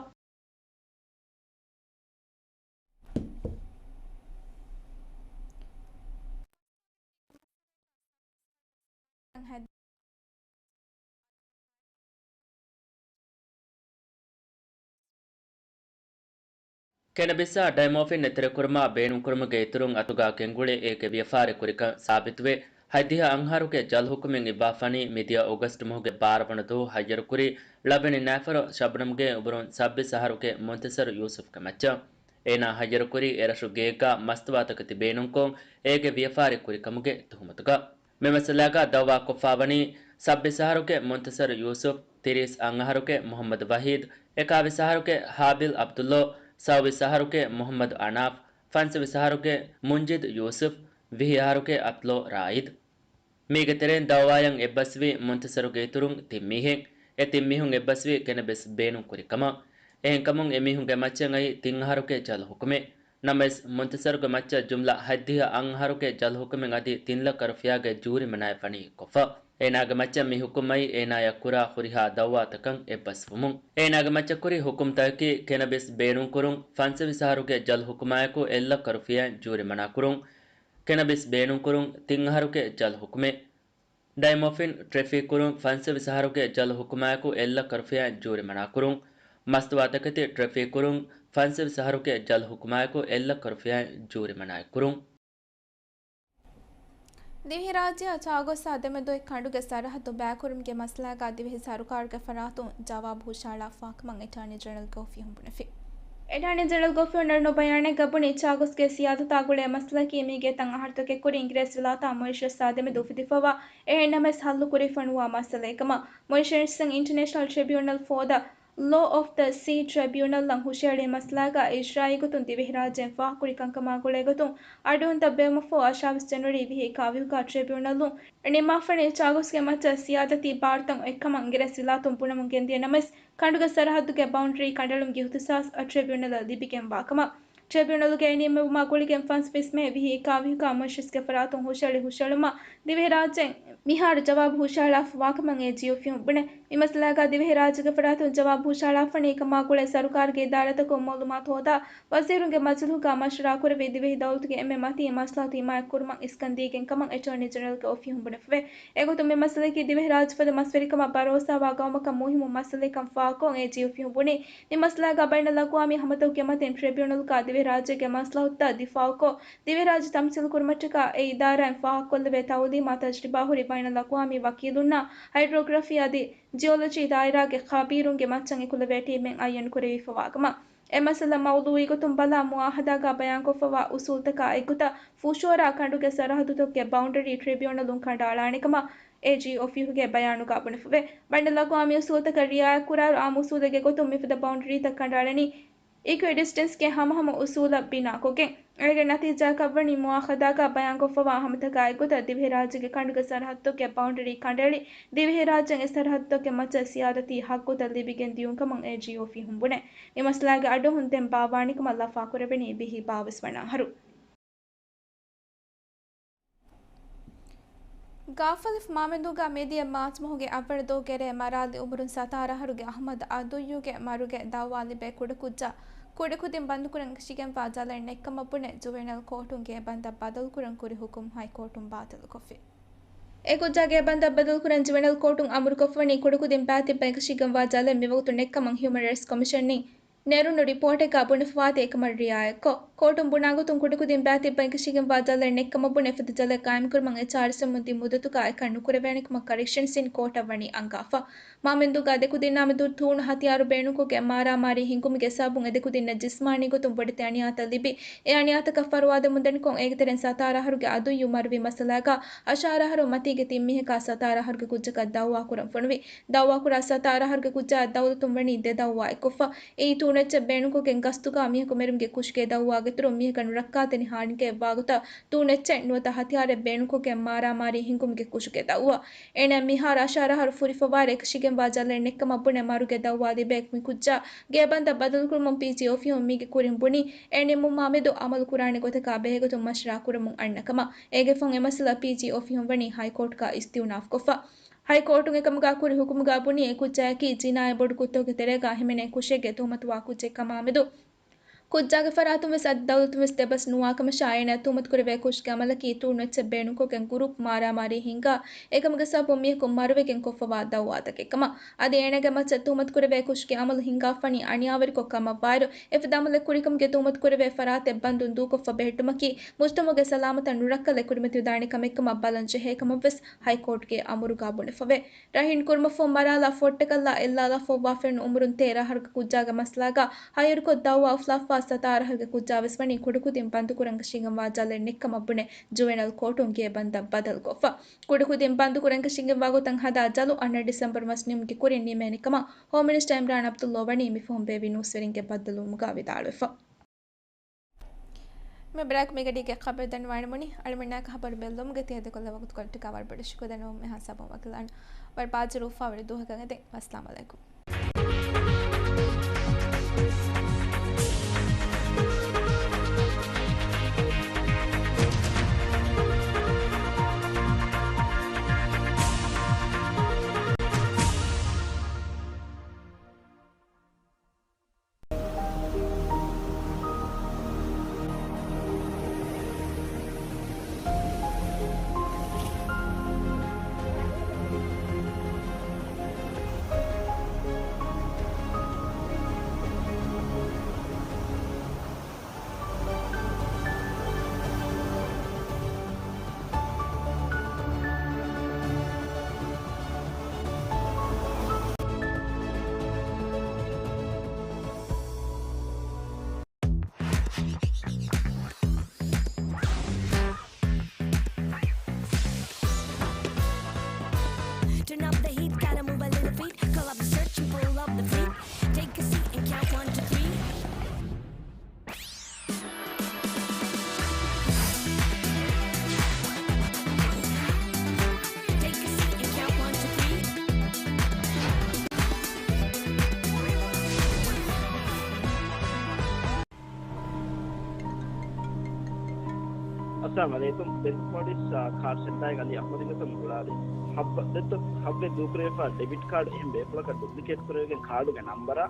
ކެނަބިސްއާ ޑައިމޯފިން އެތެރެކުރުމާ ބޭނުންކުރުމުގެ އިތުރުން އަތުގާ ގެންގުޅޭ އޭގެ ވިޔަފާރި ކުރިކަން ސާބިތުވެ، ހަތްދިހަ އަށް އަހަރުގެ ޖަލް ހުކުމެއް އިއްވާފަނީ މިދިޔަ އޮގަސްޓް މަހުގެ ބާރަ ވަނަ ދުވަހު ހައްޔަރުކުރި ޅަ ވަނި ނައިފަރު ޝަބްނަމްގެ އުމުރުން ސައްބީސް އަހަރުގެ މުންތަސަރު ޔޫސުފްގެ މައްޗަށް. އޭނާ ހައްޔަރުކުރީ އެރަށު ގޭގަ މަސްތުވާތަކެތި ބޭނުންކޮށް، އޭގެ ވިޔަފާރި ކުރިކަމުގެ ތުހުމަތުގަ. މި މައްސަލާގަ ދައުވާކޮށްފާވަނީ ސައްބީސް އަހަރުގެ މުންތަސަރު ޔޫސުފް، ތިރީސް އަށް އަހަރުގެ މުހައްމަދު ވަހީދް، އެކާވީސް އަހަރުގެ ހާބިލް އަބްދުއްލޯ، ސައުވީސް އަހަރުގެ މުހައްމަދު އަނާފް، ފަންސަވީސް އަހަރުގެ މުންޖިދު ޔޫސުފް، ވިހި އަހަރުގެ އަބްދުއްލޯ ރާއިދް. މީގެ ތެރެއިން ދައުވާއަށް އެއްބަސްވީ މުންތަސަރުގެ އިތުރުން ތިން މީހެއް. އެ ތިން މީހުން އެއްބަސްވީ ކެނަބިސް ބޭނުން ކުރި ކަމަށް. އެހެންކަމުން އެމީހުންގެ މައްޗަށް އައީ ތިން އަހަރުގެ ޖަލް ހުކުމެއް. ނަމަވެސް، މުންތަސަރުގެ މައްޗަށް ޖުމްލަ ހަތްދިހަ އަށް އަހަރުގެ ޖަލް ހުކުމެއް އަދި ތިން ލައްކަ ރުފިޔާގެ ޖޫރިމަނާއެއް ފަނި ކޮށްފަ. އޭނާގެ މައްޗަށް މި ހުކުމް އައީ އޭނާޔަށް ކުރާ ހުރިހާ ދައުވާތަކަށް އެއްބަސްވުމުން. އޭނާގެ މައްޗަށް ކުރި ހުކުމްތަކަކީ ކެނަބިސް ބޭނުންކުރުން، ފަންސަވީސް އަހަރުގެ ޖަލް ހުކުމާއެކު އެއް ލައްކަ ރުފިޔާއިން ޖޫރިމަނާކުރުން، ކެނަބިސް ބޭނުންކުރުން، ތިން އަހަރުގެ ޖަލް ހުކުމެއް. ޑައިމޯފިން ޓްރެފިކް ކުރުން، ފަންސަވީސް އަހަރުގެ ޖަލް ހުކުމާއެކު އެއް ލައްކަ ރުފިޔާއިން ޖޫރިމަނާކުރުން. މަސްތުވާތަކެތި ޓްރެފިކް ކުރުން، ފަންސަވީސް އަހަރުގެ ޖަލް ހުކުމާއެކު އެއް ލައްކަ ރުފިޔާއިން ޖޫރިމަނާއެއް ކުރުން. ދިވެހިރާއްޖެއާ ޗާގޯސްއާ ދެމެދު އެއް ކަނޑުގެ ސަރަހައްދު ބައިކުރުމުގެ މައްސަލާގާ ދިވެހި ސަރުކާރުގެ ފަރާތުން ޖަވާބު ހުށަހަޅާފަވާކަމަށް އެޓާނީ ޖެނެރަލްގެ އޮފީހުން ބުނެފި. އެޓާނީ ޖެނެރަލްގެ އޮފީހުން ނެރުނު ބަޔާނެއްގަ ބުނީ، ޗާގޯސްގެ ސިޔާދަތާ ގުޅޭ މައްސަލައަކީ މީގެ ތަން އަހަރުތަކެއް ކުރިން އިނގިރޭސިވިލާތާ މޮރިޝަސްއާ ދެމެދު އުފެދިފަވާ އެހެންނަމަވެސް ހައްލު ކުރެވިފަ ނުވާ މައްސަލައެއް ކަމަށް މޮރިޝަސްއިން އިންޓަރނޭޝަނަލް ޓްރިބިއުނަލް ފޯ ދަ ލޯ އޮފް ދަ ސީ ޓްރިބިއުނަލްއަށް ހުށައެޅި މައްސަލާގާ އިޖްރާއީ ގޮތުން ދިވެހިރާއްޖޭން ފާހަގަކުރި ކަންކަމާ ގުޅޭ ގޮތުން އަޑުއިވުންތައް ބޭއްވުމަށްފަހު އަށާވީސް ޖަނުއަރީ ވިހި އެކާވީހުގާ ޓްރިބިއުނަލުން ނިންމާފަނި ޗާގޯސްގެ މައްޗަށް ސިޔާދަތީ ބާރުތައް އޮތްކަމަށް އިނގިރޭސިވިލާތުން ބުނަމުން ގެންދިޔަ ނަމަވެސް، ކަނޑުގެ ސަރަހައްދުގެ ބައުންޑަރީ ކަނޑައެޅުމުގެ އިހުތިސާސް އަށް ޓްރިބިއުނަލަށް ލިބިގެންވާ ކަމަށް ޓްރިބިއުނަލުގެ ނިންމެވުމާ ގުޅިގެން ފަންސަވީސް މޭ ވިހި އެކާވީހުގާ މޮރިޝަސްގެ ފަރާތުން ހުށައެޅި ހުށައެޅުމަށް ދިވެހިރާއްޖޭން މިހާރު ޖަވާބު ހުށަހަޅާފަ ވާކަމަށް އޭޖީ އޮފީހުން ބުނޭ. މި މައްސަލާގާ ދިވެހިރާއްޖޭގެ ފަރާތުން ޖަވާބު ހުށަހަޅާފަނީ ކަމާ ގުޅޭ ސަރުކާރުގެ އިދާރާތަކުން މައުލޫމާތު ހޯދާ، ވަޒީރުންގެ މަޖިލީހުގާ މަޝްވަރާކުރެވި ދިވެހި ދައުލަތުގެ އެންމެ މަތީ މަސްލަހަތު ހިމާޔަތްކުރުމަށް އިސްކަން ދީގެން ކަމަށް އެޓާނީ ޖެނެރަލްގެ އޮފީހުން ބުނެފަވޭ. އެގޮތުން މި މައްސަލައަކީ ދިވެހިރާއްޖެފަދަ މަސްވެރިކަމަށް ބަރޯސާވާ ގައުމަކަށް މުހިއްމު މައްސަލައެއްކަން ފާހަގަކޮށް އޭޖީ އޮފީހުން ބުނީ، މި މައްސަލާގާ ބައިނަލްއަގްވާމީ ހަމަތަކުގެ މަތިން ޓްރިބިއުނަލްގާ ދިވެހިރާއްޖޭގެ މަސްލަހަތުތައް ދިފާއުކޮށް، ދިވެހިރާއްޖެ ތަމްސީލުކުރުމަށްޓަކާ އެ އިދާރާއިން ފާހަގަކޮށްލެވޭ ތައުލީމާ ތަޖްރިބާހުރި ބައިނަލްއަގްވާމީ ވަކީލުންނާ ހައިޑްރޯގްރަފީ އަދި ޖިއޮލޮޖީ ދާއިރާގެ ޚަބީރުންގެ މައްޗަށް އެކުލެވޭ ޓީމެއް އައްޔަން ކުރެވިފަވާ ކަމަށް. އެ މައްސަލަ މައުޟޫޢީ ގޮތުން ބަލާ، މުޢާހަދާގާ ބަޔާންކޮށްފަވާ އުސޫލުތަކާ އެއްގޮތަށް ފުށުއަރާ ކަނޑުގެ ސަރަހައްދުތަކުގެ ބައުންޑަރީ ޓްރިބިއުނަލުން ކަނޑައަޅާނެ ކަމަށް އޭޖީ އޮފީހުގެ ބަޔާނުގާ ބުނެފަވޭ. ބައިނަލްއަގްވާމީ އުސޫލުތަކަށް ރިޢާޔަތްކުރާއިރު، އާއްމު އުސޫލެއްގެ ގޮތުން މިފަދަ ބައުންޑަރީތައް ކަނޑައަޅަނީ، އީކުއިޑިސްޓެންސްގެ ހަމަހަމަ އުސޫލަށް ބިނާކޮށްގެން. އޭގެ ނަތީޖާއަކަށްވަނީ، މުޢާހަދާގާ ބަޔާންކޮށްފަވާ ހަމަތަކާ އެއްގޮތަށް ދިވެހިރާއްޖޭގެ ކަނޑުގެ ސަރަހައްދުތަކުގެ ބައުންޑަރީ ކަނޑައެޅި، ދިވެހިރާއްޖޭން އެ ސަރަހައްދުތަކުގެ މައްޗަށް ސިޔާދަތީ ހައްގުތައް ލިބިގެން ދިޔުން ކަމަށް އޭޖީ އޮފީހުން ބުނޭ. މި މައްސަލާގެ އަޑުއެހުން ދެން ބާއްވާނެ ކަމަށް ލަފާކުރެވެނީ ވިހި ބާވީސް ވަނަ އަހަރު. ގާފަލިފު މާމެންދޫގަ މިދިޔަ މާޗް މަހުގެ އަށްވަނަ ދުވަހުގެ ރޭ މަރާލި އުމުރުން ސަތާރަ އަހަރުގެ އަޙްމަދު އަދުއްޔޫގެ މަރުގެ ދައުވާ ލިބޭ ކުޑަކުއްޖާ ކުޑަކުދިން ބަންދުކުރަން އެކަށީގެންވާ ޖަލަށް ނެތްކަމަށް ބުނެ، ޖުވެނައިލް ކޯޓުން ގޭބަންދަށް ބަދަލުކުރަން ކުރި ހުކުމް ހައިކޯޓުން ބާތިލުކޮށްފި. އެ ކުއްޖާ ގޭބަންދަށް ބަދަލުކުރަން ޖުވެނައިލް ކޯޓުން އަމުރުކޮށްފަވަނީ ކުޑަކުދިން ބައިތިއްބަށް އެކަށީގެންވާ ޖަލަށް މިވަގުތު ނެތްކަމަށް ހިއުމަން ރައިޓްސް ކޮމިޝަންއިން ނެރުނު ރިޕޯޓެއްގާ ބުނެފަވާތީ އެކަމަށް ރިޢާޔަތްކޮށް، ކޯޓުން ބުނާގޮތުން ކުޑަކުދިން ބައިތިއްބަށް އެކަށީގެންވާ ޖަލަށް ނެތްކަމަށް ބުނެ އެފަދަ ޖަލަށް ގާއިމްކުރުމަށް އެޗްއާރްއެސްއެމުން ދިން މުއްދަތުގާ އެކަން ނުކުރެވޭނެކަމަށް ކަރެކްޝަންސްއިން ކޯޓަށް ވަނީ އަންގާފަ. މާމެންދޫގާ ދެކުދިންނާމެދު ތޫނު ހަތިޔާރު ބޭނުންކޮށްގެން މާރާމާރީ ހިންގުމުގެ ސަބަބުން އެދެކުދިންނަށް ޖިސްމާނީ ގޮތުން ބޮޑެތި އަނިޔާތައް ލިބި، އެ އަނިޔާތަކަށް ފަރުވާދެމުންދަނިކޮށް، އޭގެ ތެރެއިން ސަތާރަ އަހަރުގެ އަދުއްޔޫ މަރުވި މައްސަލާގާ އަށާރަ އަހަރު މަތީގެ ތިން މީހަކާ ސަތާރަ އަހަރުގެ ކުއްޖަކަށް ދައުވާކުރަން ފޮނުވި. ދައުވާކުރާ ސަތާރަ އަހަރުގެ ކުއްޖާއަށް ދައުލަތުން ވަނީ ދެ ދައުވާއެއްކޮށްފަ. އެއީ ތޫނު އެއްޗެއް ބޭނުންކޮށްގެން ގަސްތުގާ މީހަކު މެރުމުގެ ކުށުގެ ދައުވާގެއިތުރުން މީހަކަށް ނުރައްކާތެރި ހާނީގެ ވާގޮތަށް ތޫނު އެއްޗެއް ނުވަތަ ހަތިޔާރެއް ބޭނުންކޮށްގެން މާރާމާރީ ހިންގުމުގެ ކުށުގެ ދައުވާ. އޭނާ މިހާރު އަށާރަ އަހަރު ފުރިފަވާއިރު އެކަށީގެންވާ ޖަލަށް ނެތްކަމަށް ބުނެ މަރުގެ ދައުވާ ލިބޭ މި ކުއްޖާ ގޭބަންދަށް ބަދަލުކުރުމުން ޕީޖީ އޮފީހުން މީގެ ކުރިން ބުނީ، އެ ނިންމުމާމެދު އަމަލު ކުރާނެ ގޮތަކާ ބެހޭގޮތުން މަޝްވަރާ ކުރަމުން އަންނަ ކަމަށް. އޭގެ ފަހުން އެ މައްސަލަ ޕީޖީ އޮފީހުން ވަނީ ހައިކޯޓްގަ އިސްތިއުނާފްކޮށްފަ. ހައިކޯޓުން އެކަމުގާ ކުރި ހުކުމުގާ ބުނީ، އެ ކުއްޖާއަކީ ޖިނާޔަތް ބޮޑު ކުށްތަކުގެ ތެރޭގާ ހިމެނޭ ކުށެއްގެ ތުހުމަތުވާ ކުއްޖެއް ކަމާމެދު، ކުއްޖާގެ ފަރާތުން ވެސް އަދި ދައުލަތުން ވެސް ދެބަސް ނުވާކަމަށާ، އޭނާ ތުހުމަތުކުރެވޭ ކުށުގެ އަމަލަކީ ތޫނު އެއްޗެއް ބޭނުންކޮށްގެން ގުރޫޕް މާރާމާރީ ހިންގާ، އެކަމުގެ ސަބަބުން މީހަކު މަރުވެގެން ކޮށްފަވާ ދައުވާތަކެއް ކަމަށް. އަދި އޭނާގެ މައްޗަށް ތުހުމަތުކުރެވޭ ކުށުގެ އަމަލު ހިންގާފަނީ އަނިޔާވެރިކޮށް ކަމަށްވާއިރު، އެފަދަ އަމަލެއް ކުރިކަމުގެ ތުހުމަތުކުރެވޭ ފަރާތެއް ބަންދުން ދޫކޮށްފަ ބެހެއްޓުމަކީ، މުޖްތަމަޢުގެ ސަލާމަތަށް ނުރައްކަލެއް ކުރިމަތިވެދާނެ ކަމެއްކަމަށް ބަލަން ޖެހޭ ކަމަށްވެސް ހައިކޯޓްގެ އަމުރުގާ ބުނެފަވޭ. ރަހީން ކުރުމަށްފަހު މަރާލާ ފޮށްޓަކަށްލާ އެއްލާލާފަ އޮއްވާފައިވުނު އުމުރުން ތޭރަ އަހަރުގެ ކުއްޖާގެ މައްސަލާގާ ހައްޔަރުކޮށް ދައުވާ އުފުލާފަ ސަތާރަ އަހަރުގެ ކުއްޖާ ވެސް ވަނީ ކުޑަކުދިން ބަންދުކުރަން އެކަށީގެންވާ ޖަލަށް ނެތްކަމަށް ބުނެ ޖުވެނައިލް ކޯޓުން ގޭބަންދަށް ބަދަލުކޮށްފަ. ކުޑަކުދިން ބަންދުކުރަން އެކަށީގެންވާ ގޮތަށް ހަދާ ޖަލު އަންނަ ޑިސެމްބަރު މަސް ނިމުމުގެ ކުރިން ނިމޭނެ ކަމަށް ހޯމް މިނިސްޓަރ އިމްރާން ޢަބްދުﷲ ވަނީ މި ފަހުން ބޭއްވި ނޫސްވެރިންގެ ބައްދަލުވުމުގާ ވިދާޅުވެފަ. މި ބްރޭކް މިގަޑީގެ ޚަބަރު ދަންނަވާނަމުން، އަޅުގަނޑުމެންނާ ޚަބަރު ބެއްލުމުގެ ތިޔަ ދެކޮށްލާ ވަގުތުކޮޅަށްޓަކާ ވަރަށް ބޮޑަށް ޝުކުރު ދަންނަވަމުން އެހާ ސަބަބުން ވަކިލާން ވަރަށް ބާއްޖަވެރި އުފާވެރި ދުވަހަކަށް އެދެން. ވައްސަލާމް ޢަލައިކުމް. އައްސަލާމު ޢަލައިކުމް. ބެންކް މޯލްޑިވްސް ކާޑް ސެންޓާގެ އަލީ އަޙްމަދުގެ މި ގުޅާލީ. ހައްވަ ދެއްތޯ ހައްވެ ދޫކުރެވިފާ ޑެބިޓް ކާޑް އެހެން ބޭފުޅަކަށް ޑުޕްލިކޭޓް ކުރެވިގެން ކާޑުގެ ނަންބަރާ،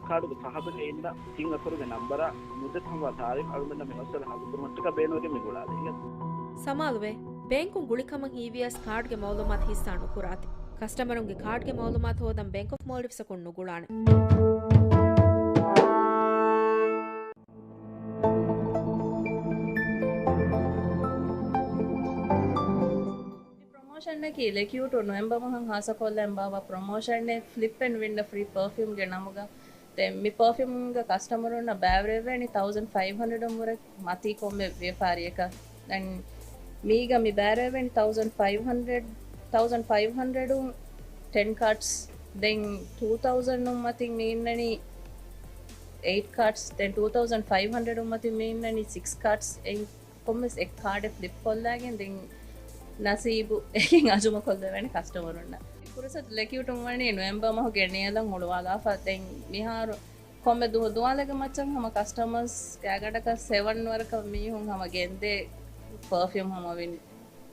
ކާޑުގެ ފަހަތުގައި އިންނަ ތިން އަކުރުގެ ނަންބަރާ ނުދެ ތަންވާ ތާރީޚް އަޅުގަނޑަށް މި މައްސަލަ ހައްލު ކުރުމަށްޓަކާ ބޭނުންވެގެން މި ގުޅާލީ. ސަމާލުވޭ، ބޭންކުން ގުޅިކަމަށް ހީވިޔަސް ކާޑްގެ މައުލޫމާތު ހިއްސާ ނުކުރާތި. ކަސްޓަމަރުންގެ ކާޑްގެ މައުލޫމާތު ހޯދަން ބޭންކް އޮފް މޯލްޑިވްސަކުން ނުގުޅާނެ. ޕްރޮމޯޝަނަކީ ލެކިއުޓު ނޮވެމްބަރ މަހަށް ހާއްސަކޮށްލަން ބާއްވާ ޕްރޮމޯޝަނެއް، ފްލިޕް އެންޑް ވިން އަ ފްރީ ޕަރފިއުމްގެ ނަމުގަ. ދެން މި ޕަރފިއުމްގަ ކަސްޓަމަރުންނަށް ބައިވެރިވެވޭނީ ތައުޒަން ފައިވް ހަންޑްރެޑުން ވުރެ މަތީ ކޮންމެ ވިޔަފާރިއަކަށް. ދެން މީގަ މި ބައިވެރިވެވޭނީ ތައުޒަން ފައިވް ހަންޑްރެޑް، ތައުޒަން ފައިވް ހަންޑްރެޑުން ޓެން ކާޑްސް. ދެން ޓޫ ތައުޒަން އުން މަތިން މި އިންނަނީ އެއިޓް ކާޑްސް. ދެން ޓޫ ތައުޒަން ފައިވް ހަންޑްރެޑުން މަތިން މި އިންނަނީ ސިކްސް ކާޑްސް. އެއިން ކޮންމެސް އެއް ކާޑެއް ފްލިޕް ކޮށްލާގެން ދެން ނަސީބު އެކިން އަޒުމަ ކޮށްލެވޭނެ ކަސްޓަމަރުންނަށް. ފުރުސަތު ލެކިއުޓުން ވަނީ ނޮވެމްބަރ މަހުގެ ނިޔަލަށް ހުޅުވާލާފަ. ދެން މިހާރު ކޮންމެ ދުވަ ދުވާލެއްގެ މައްޗަށް ހަމަ ކަސްޓަމަރސް ގާތްގަނޑަކަށް ސެވަން ވަރަކަށް މީހުން ހަމަ ގެންދޭ ޕަރފިއުމް ހަމަ ވިން،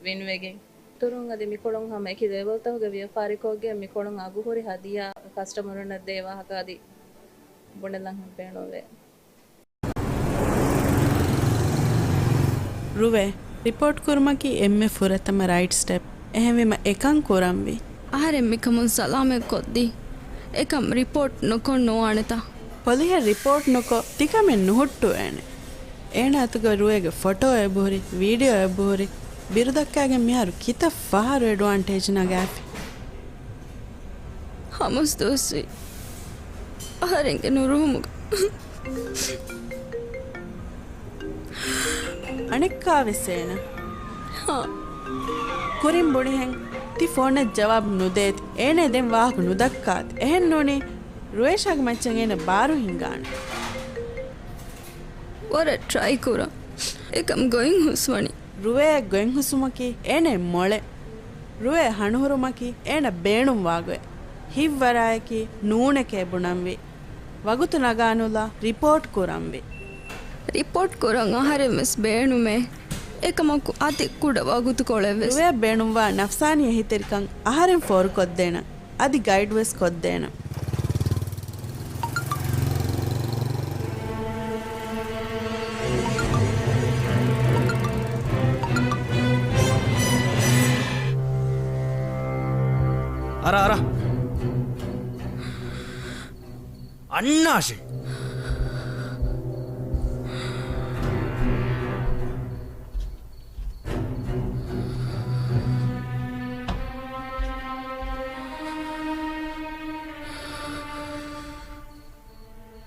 ވިންވެގެން. އިތުރުން އަދި މިކޮޅުން ހަމަ އެކި ލެވެލްތަކުގެ ވިޔަފާރިކޮށްގެން މިކޮޅުން އަގުހުރި ހަދިޔާ ކަސްޓަމަރުންނަށް ދޭ ވާހަކަ އަދި ބުނެލަން ބޭނުންވޭ. ރުވޭ، ރިޕޯޓް ކުރުމަކީ އެންމެ ފުރަތަމަ ރައިޓް ސްޓެޕް. އެހެންވީމަ އެކަން ކުރަންވީ. އަހަރެން މިކަމުން ސަލާމަތް ކޮށްދީ. އެކަން ރިޕޯޓް ނުކޮށް ނުވާނެތަ؟ ޕޮލިހަށް ރިޕޯޓް ނުކޮށް ތިކަމެއް ނުހުއްޓުވޭނެ. އޭނަ އަތުގަ ރުވޭގެ ފޮޓޯ އެބަހުރި، ވީޑިއޯ އެބަހުރި، ބިރުދައްކާގެން މިހާރު ކިތައް ފަހަރު އެޑްވާންޓޭޖް ނަގާފި. ހަމަސް ދުވަސްވީ އަހަރެންގެ ނުރުހުމުގަ. އަނެއްކާވެސް އޭނަ. ހާ. ކުރިން ބުނިހެން ތި ފޯނަށް ޖަވާބު ނުދޭތި. އޭނަ ދެން ވާހަކަ ނުދައްކާތި. އެހެން ނޫނީ ރުވޭޝާގެ މައްޗަށް އޭނަ ބާރު ހިނގާނެ. ވަރަށް ޓްރައި ކުރަން. އެކަމް ގޮތް ހުސްވަނީ. ރުވޭ ގޮތް ހުސުމަކީ އޭނަ މޮޅެ. ރުވޭ ހަނުހުރުމަކީ އޭނަ ބޭނުންވާ ގޮތް. ހިތްވަރާއަކީ ނޫނެކޭ ބުނަންވީ. ވަގުތު ނަގާނުލާ ރިޕޯޓް ކުރަންވީ. ރިޕޯޓް ކުރަން އަހަރެން ވެސް ބޭނުމޭ. އެކަމަކު އަދި ކުޑަ ވަގުތުކޮޅެއް ވެސް. ރުވޭ ބޭނުންވާ ނަފްސާނީ އެހީތެރިކަން އަހަރެން ފޯރުކޮށްދޭނަން. އަދި ގައިޑްވެސް ކޮށްދޭނަން. އަރާ، އަރާ. އަންނާށޭ.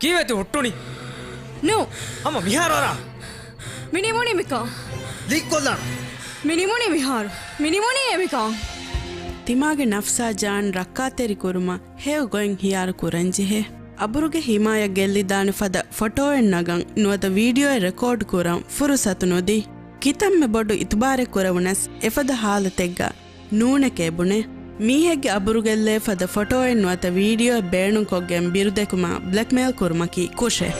ކީއްވެތި ހުއްޓުނީ؟ ނޫ. ހަމަ މިހާރު އަރާ. މި ނިމުނީ މިކާ. ލީކްކޮށްލާނަން. މި ނިމުނީ މިހާރު. މި ނިމުނީ އެ މިކާ. ތިމާގެ ނަފްސާ ޖާން ރައްކާތެރި ކުރުމަށް ހެޔޮ ގޮތް ހިޔާރު ކުރަންޖެހޭ. އަބުރުގެ ހިމާޔަތް ގެއްލިދާނެ ފަދަ ފޮޓޯއެއް ނަގަން ނުވަތަ ވީޑިއޯއެއް ރެކޯޑް ކުރަން ފުރުސަތު ނުދީ. ކިތަންމެ ބޮޑު އިތުބާރެއް ކުރެވުނަސް އެފަދަ ހާލަތެއްގަ ނޫނެކޭ ބުނޭ. މީހެއްގެ އަބުރުގެއްލޭ ފަދަ ފޮޓޯއެއް ނުވަތަ ވީޑިއޯއެއް ބޭނުންކޮށްގެން ބިރުދެކުމާ ބްލެކްމެއިލް ކުރުމަކީ ކުށެއް.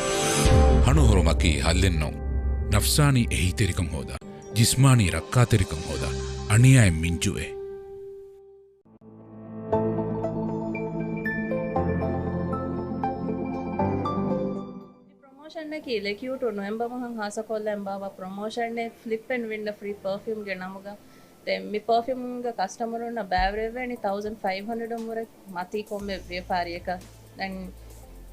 ހަނުހުރުމަކީ ހައްލެއްނޫން. ނަފްސާނީ އެހީތެރިކަން ހޯދާ، ޖިސްމާނީ ރައްކާތެރިކަން ހޯދާ، އަނިޔާއެއް މިންޖުއޭ. ޕްރޮމޯޝަނަކީ ލެކިއުޓު ނޮވެމްބަރ މަހަށް ހާއްސަކޮށްލަން ބާއްވާ ޕްރޮމޯޝަނެއް، ފްލިޕް އެންޑް ވިން އަ ފްރީ ޕަރފިއުމްގެ ނަމުގަ. ދެން މި ޕަރފިއުމްގަ ކަސްޓަމަރުންނަށް ބައިވެރިވެވޭނީ ތައުޒަން ފައިވް ހަންޑްރެޑުން ވުރެ މަތީ ކޮންމެ ވިޔަފާރިއަކަށް. ދެން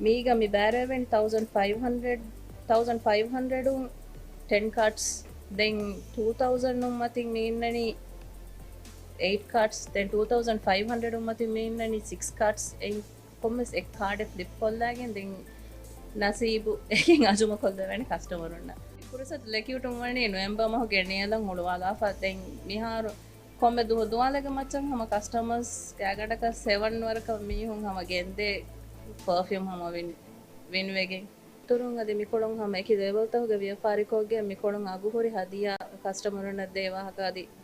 މީގަ މި ބައިވެރިވެވޭނީ ތައުޒަން ފައިވް ހަންޑްރެޑް، ތައުޒަން ފައިވް ހަންޑްރެޑުން ޓެން ކާޑްސް. ދެން ޓޫ ތައުޒަން އުން މަތިން މި އިންނަނީ އެއިޓް ކާޑްސް. ދެން ޓޫ ތައުޒަން ފައިވް ހަންޑްރެޑުން މަތިން މި އިންނަނީ ސިކްސް ކާޑްސް. އެއިން ކޮންމެސް އެއް ކާޑެއް ފްލިޕް ކޮށްލާގެން ދެން ނަސީބު އެކިން އަޒުމަ ކޮށްލެވޭނެ ކަސްޓަމަރުންނަށް. ފުރުސަތު ލެކިއުޓުން ވަނީ ނޮވެމްބަރ މަހުގެ ނިޔަލަށް ހުޅުވާލާފަ. ދެން މިހާރު ކޮންމެ ދުވަ ދުވާލެއްގެ މައްޗަށް ހަމަ ކަސްޓަމަރސް ގާތްގަނޑަކަށް ސެވަން ވަރަކަށް މީހުން ހަމަ ގެންދޭ ޕަރފިއުމް ހަމަ ވިން، ވިންވެގެން. އިތުރުން އަދި މިކޮޅުން ހަމަ އެކި ލެވެލްތަކުގެ ވިޔަފާރިކޮށްގެން މިކޮޅުން އަގުހުރި ހަދިޔާ ކަސްޓަމަރުންނަށް ދޭ ވާހަކަ އަދި